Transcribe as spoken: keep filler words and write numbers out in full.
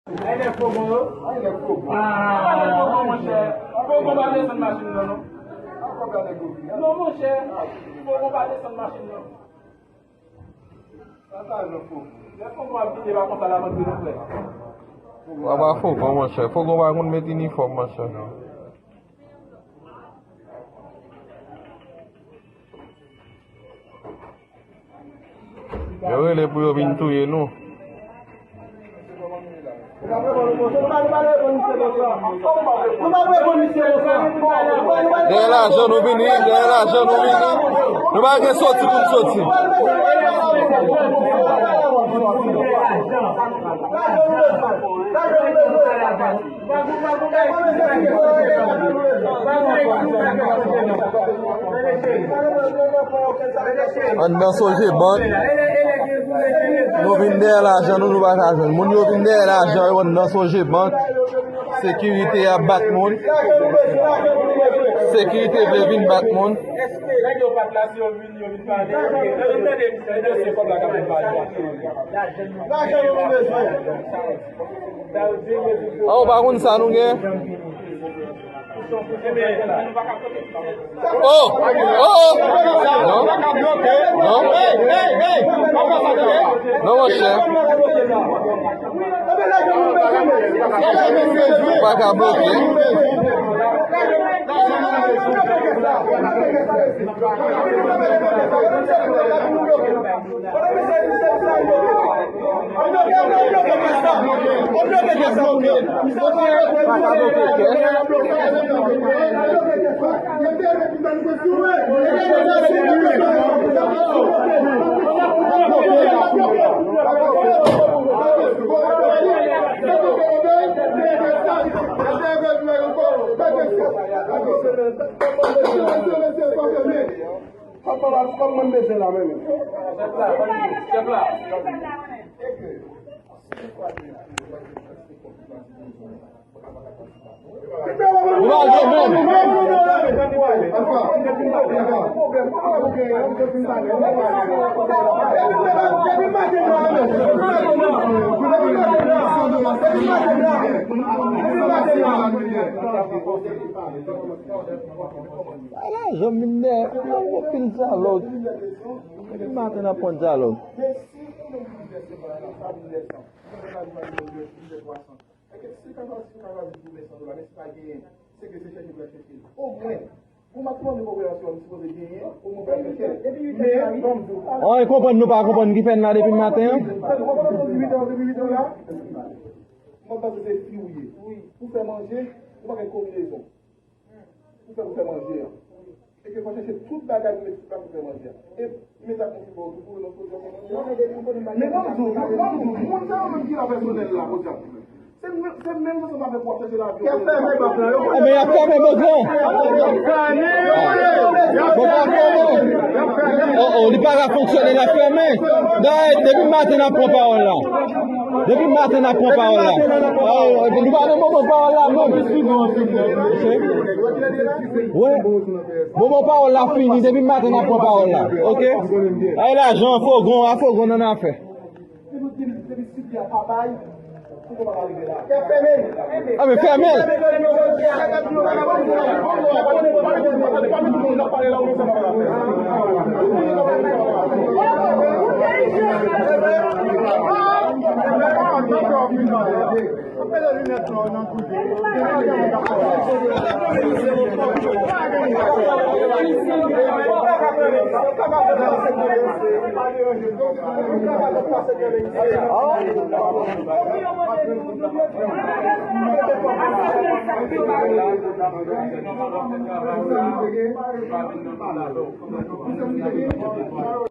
Ay, nèg Fogon yo. Ay, nèg Fogon. Ah, nèg Fogon, monchè. Fogon pa desann machin nan, non. Non, monchè. Fogon pa desann machin nan. Nèg Fogon ap vide pa konsa la, mande nou frè. Wa pa Fogon, monchè. Fogon pa konn met inifòm, monchè. Yo rele pou yo vin touye nou. Dèyè lajan nou vini, dèyè lajan nou vini. Nou pa gen soti pou n soti. Anndan Sogebank, nou vin dèyè lajan nou, nou pa ka jwenn. Moun yo vin dèyè lajan yo anndan Sogebank. Sekirite ap bat moun. Sekirite vle vin bat moun. Nèg yo pa t la, si yo vin, yo vin pale. Yo vin tande misye, yo se kòb la k ap vin pale. Lajan yo nou bezwen. Ah, ou pa konn sa nou gen? Oh! Oh! Oh! Non. Non. Non, monchè. Ou pa ka bloke. Kòman, kòman mwen bezwen la menm? Chèf la, chèf la. Nou pa gen menm. Ala, jan m vin dèyè, ou pil sa lòt. Depi maten n ap pran dyalòg. An, e konprann nou pa konprann ki fè n la depi maten an? Mwen panse se fi ou ye. Ou fè manje, ou pa gen konbinezon. Pou fè, pou fè manje a. E ke fò chèche tout bagay pou met sou pla pou fè manje a. E imedya konsi ba w tou pou yo nan pwodui pou manje a. Men ban m di w, ban m di w, moun sa yo menm ki la pèsonèl la, podyab. Se menm, se menm jan sa m avèk w ap chèche lavi yo. Kè fèmen bank lan, yo. Enben, y ap fèmen bank lan. Bon, pa fèmen. Oh, oh, li pa ka fonksyone, l ap fèmen. Dayè, depi maten n ap pran pawòl la. Depi maten n ap pran pawòl la. Ah, nou pa nan moman pawòl la menm. Wi. Moman pawòl la fini, depi maten n ap pran pawòl la. Oke? Ay lajan, fogon, a fogon nan afè. Ah, men fèmen l.